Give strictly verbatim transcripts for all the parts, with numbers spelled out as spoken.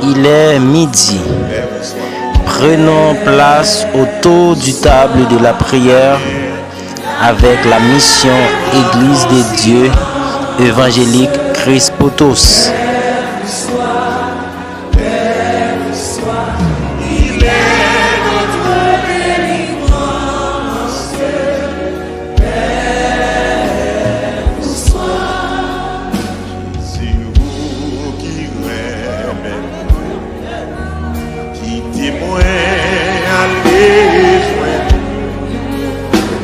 Il est midi. Prenons place autour du table de la prière avec la mission Église de Dieu évangélique Christ pour tous. Se ou ki renmen mwen, kite mwen ale jwenn ou.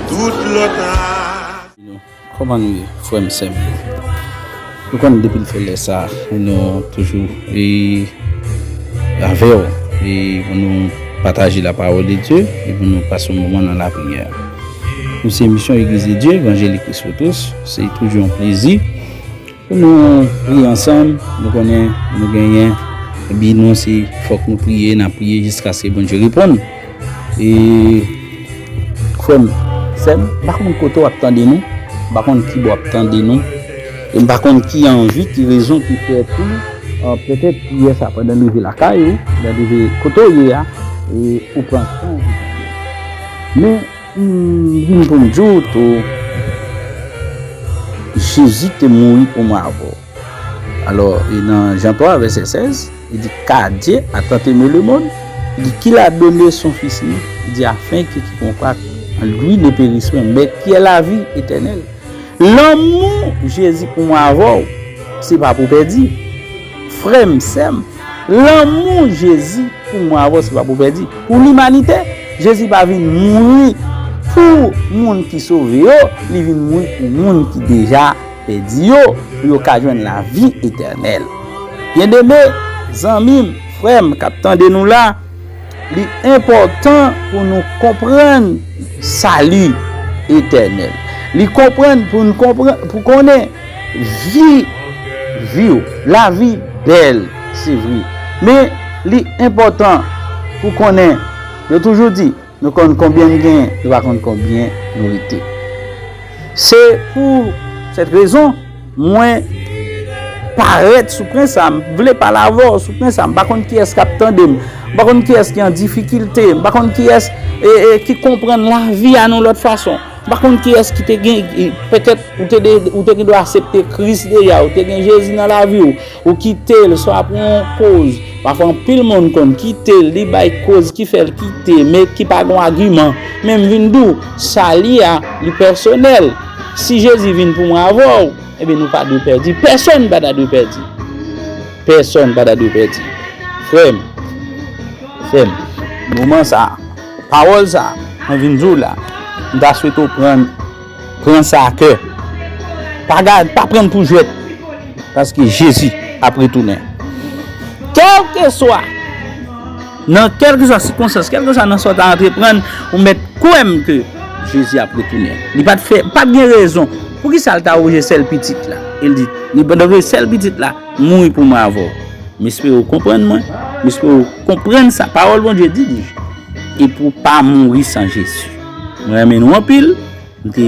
Tout lòt a. Kòman nou ye, frè m, sè m? Nou konn depi l fè lè sa, nou toujou e avè w e pou nou pataje la parole de Dieu e pou nou pase yon moman nan lapriyè. Nou se Misyon Église de Dieu Évangélique Christ pour tous. Se toujou yon plezi pou nou priye ansanm. Nou konnen nou genyen bi nou, se fòk nou priye, n ap priye jiskaske Bondye reponn. E frè m, sè m, m pa konn kote w ap tande nou, m pa konn kibò w ap tande nou, e m pa konn ki anvi, ki rezon ki fè tou, petèt priyè sa pandan l rive lakay ou, pandan l rive kote w ye a, e ou pran tan ou tande. Men m vin pou m di w tou, Jezi te mouri pou mwen avè w. Alò, e nan Jan twa, vèsè sèz, li di, Car Dieu a tant aimé le monde, li di, qu'il a donné son Fils unique, li di, afin que quiconque croit en lui ne périsse point, mais qu'il ait la vie éternelle. Lanmou Jezi pou mwen avè w, se pa pou pèdi. Frè m, sè m, lanmou Jezi pou mwen avè w, se pa pou pèdi. Pou limanite, Jezi pa vin mouri pou moun ki sove yo, li vin mouri pou moun ki deja pèdi yo, pou yo ka jwenn lavi etènèl. Byeneme, zanmi m, frè m k ap tande nou la, li enpòtan pou nou konprann sali etènèl. Li konprann, pou nou konprann, pou konnen vi, vi w, lavi bèl, se vre. Men li enpòtan pou konnen, yo toujou di, nou konn konbyen n genyen, nou pa konn konbyen nou rete. Se pou sèt rezon, mwen parèt sou pwen sa, m vle pale avè w sou pwen sa, m pa konn kiyès k ap tande m, m pa konn kiyès ki an difikilte, m pa konn kiyès e, e, ki konprann lavi a yon lòt fason, m pa konn kiyès ki te gen, e, petèt ou te, de, ou te gen dwa aksepte Kris deja, ou te gen Jezi nan lavi w, ou kite l, swa pou yon koz. Pafwa, anpil moun konn kite l, li bay koz ki fè l kite, men ki pa gen agiman. Men m vin di w, sali a, li pèsonèl. Si Jezi vin pou mwen avè w, ebyen nou pa dwe pèdi. Pèsonn pa ta dwe pèdi. Pèsonn pa ta dwe pèdi. Frè m, sè m, moman sa a, pawòl sa a, mwen vin di w la, m ta swete w pran, pran sa a kè. Pa gad, pa pran l pou jwèt. Paske Jezi ap retounen. Kèlkeswa, nan kèlkeswa sikonstans, kèlkeswa nan sa w ta antreprann, ou mèt kwè m ke Jezi ap retounen. Li pa t fè, pa t gen rezon. Poukisa l ta voye sèl pitit la? E l di, li voye sèl pitit la, mouri pou mwen avè w. M espere w konprann mwen. M espere w konprann sa pawòl Bondye di, di. E pou w pa mouri san Jezi. Mwen renmen nou anpil. M te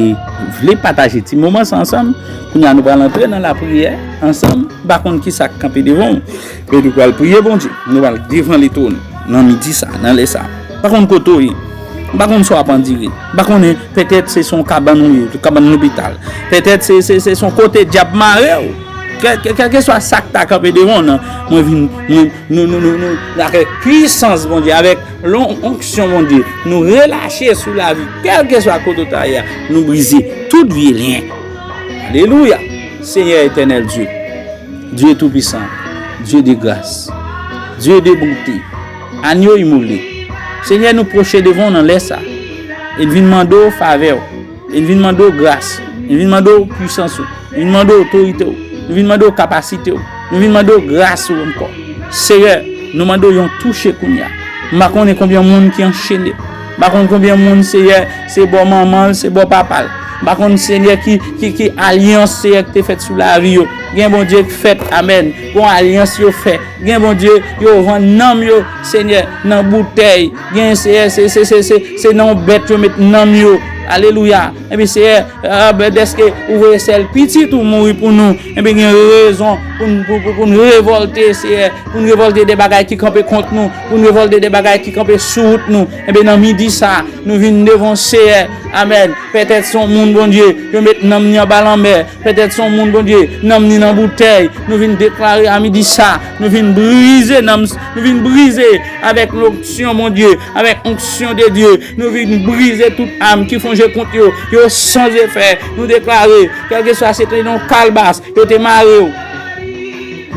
vle pataje ti moman sa ansanm. Kounye a nou pral antre nan lapriyè ansanm. M pa konn kisa k kanpe devan w. Men nou pral priye Bondye. Nou pral devan Letènèl nan midi sa, nan lè sa. M pa konn kote w ye. M pa konn sa w ap andire. M pa konnen, petèt se, se yon kabann ou ye, kabann lopital. Petèt se, se, se, se yon kote dyab mare w. Kè, kè, kèlkeswa sa k ta kanpe devan w nan, mwen vin, mwen, nou, nou, nou, nou, avèk pwisans Bondye, avèk lon-, onksyon Bondye, nou relache sou lavi, kèlkeswa kote w ta ye a, nou brize tout vye lyen. Alelouya! Senyè etènèl Dye, Dye toupwisan, Dye de gras, Dye de bonte, anyo imole. Senyè, nou pwoche devan w nan lè sa, e n vin mande w favè w, e n vin mande w gras, e n vin mande w pwisans ou, e n vin mande w otorite w, nou vin mande w kapasite w, nou vin mande w gras ou ankò. Senyè, nou mande w yon touche kounye a. M pa konnen konbyen moun ki anchene. M pa konn konbyen moun, Senyè, se bò manman l, se bò papa l. M pa konn, Senyè, ki, ki, ki alyans, Senyè, ki te fèt sou lavi yo. Gen Bondye ki fèt, amèn. Gon alyans yo fè. Gen Bondye, yo vann nanm yo, Senyè, nan boutèy. Gen, Senyè, se, se, se, se, se nan yon bèt yo met nanm yo. Alelouya. Ebyen, Seyè, ah, ben, dèske ou voye sèl pitit ou mouri pou nou, ebyen, gen rezon pou n, pou, pou, pou n revòlte, Seyè, pou n revòlte de bagay ki kanpe kont nou, pou n revòlte de bagay ki kanpe sou wout nou. Ebyen, nan midi sa, nou vin devan Seyè. Amèn. Petèt se yon moun, Bondye, yo met nanm ni anba lanmè. Petèt se yon moun, Bondye, nanm ni nan boutèy. Nou vin deklare a midi sa, nou vin brize nanm, nou vin brize avèk lonksyon, Bondye, avèk onksyon de Dye. Nou vin brize tout am ki fonje kont yo. Yo san efè. Nou deklare, kèlkeswa se te nan kalbas, yo te mare w.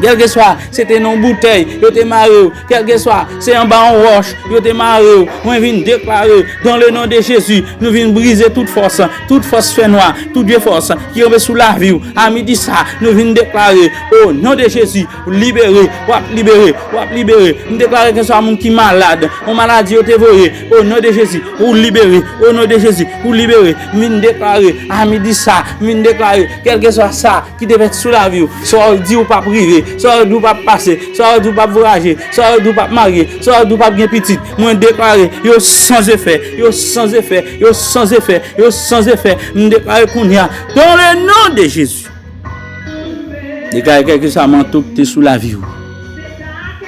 Kèlkeswa se te nan boutèy, yo te mare w. Kèlkeswa se anba yon wòch, yo te mare w. Mwen vin deklare, dans le nom de Jésus, nou vin brize tout fòs, tout fòs fènwa, tout vye fòs ki kanpe sou lavi w. A midi sa, nou vin deklare, o non de Jezi, w libere, w ap libere, w ap libere. M deklare kèlkeswa moun ki malad, yon maladi yo te voye, o non de Jezi, ou libere, o non de Jezi, ou libere. M vin deklare, a midi sa, m vin deklare, kèlkeswa sa ki te fèt sou lavi w, sa w di w p ap rive, sa w di w p ap pase, sa w di w p ap vwayaje, sa w di w p ap marye, sa w di w p ap gen pitit, mwen deklare, yo san efè, yo san efè, yo san efè, yo san efè. M deklare kounye a, dans le nom de Jésus. Deklare kèlkeswa manto ki te sou lavi w.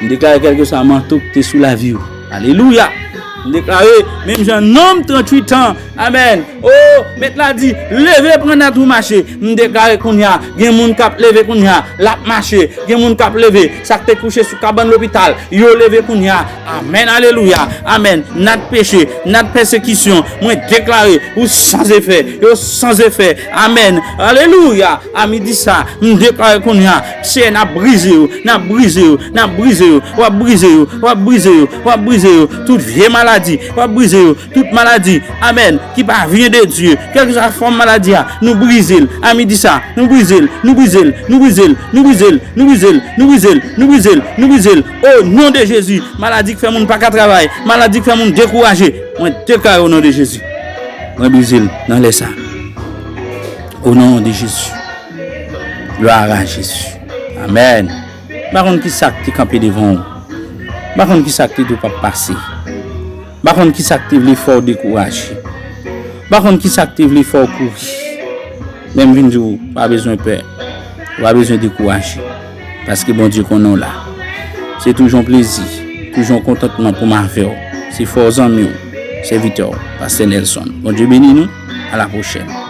M deklare kèlkeswa manto ki te sou lavi w. Alelouya. M deklare, menm jan nonm tranntuit an, amèn. O, mèt la di, leve, pran nat ou mache. M deklare kounye a, gen moun k ap leve kounye a, l ap mache. Gen moun k ap leve, sa k te kouche sou kabann lopital, yo leve kounye a. Amèn, alelouya. Amèn. Nat peche, nat pèsekisyon, mwen deklare, ou san efè, yo san efè. Amèn. Alelouya. A midi sa, m deklare kounye a, Seyè, n ap brize yo, n ap brize yo, n ap brize yo, w ap brize yo, w ap brize yo, w ap brize yo. Tout vye maladi, w ap brize yo. Tout maladi, amèn, ki pa vyen de Dye, kèlkeswa fòm maladi a, nou brize l. A midi sa, nou brize l, nou brize l, nou brize l, nou brize l, nou brize l, nou brize l, nou brize l, nou brize l, nou brize l. O non de Jezi, maladi k fè moun pa ka travay, maladi k fè moun dekouraje, mwen deklare o non de Jezi. Mwen brize l nan lè sa. O non de Jezi. Glwa a Jezi. Amèn. M pa konn ki sa k te kanpe devan w. M pa konn ki sa k te di w p ap pase. M pa konn ki sa k te vle fè w dekouraje. M pa konn ki sa k te vle fè w kouri. Men m vin di w, pa bezwen pè. Ou pa bezwen dekouraje. Paske Bondye konnen w la. Se toujou yon plezi, toujou yon kontantman pou m avè w. Se frè w, zanmi w, sèvitè w, Pastè Nelson. Bondye beni nou. A la pwochèn.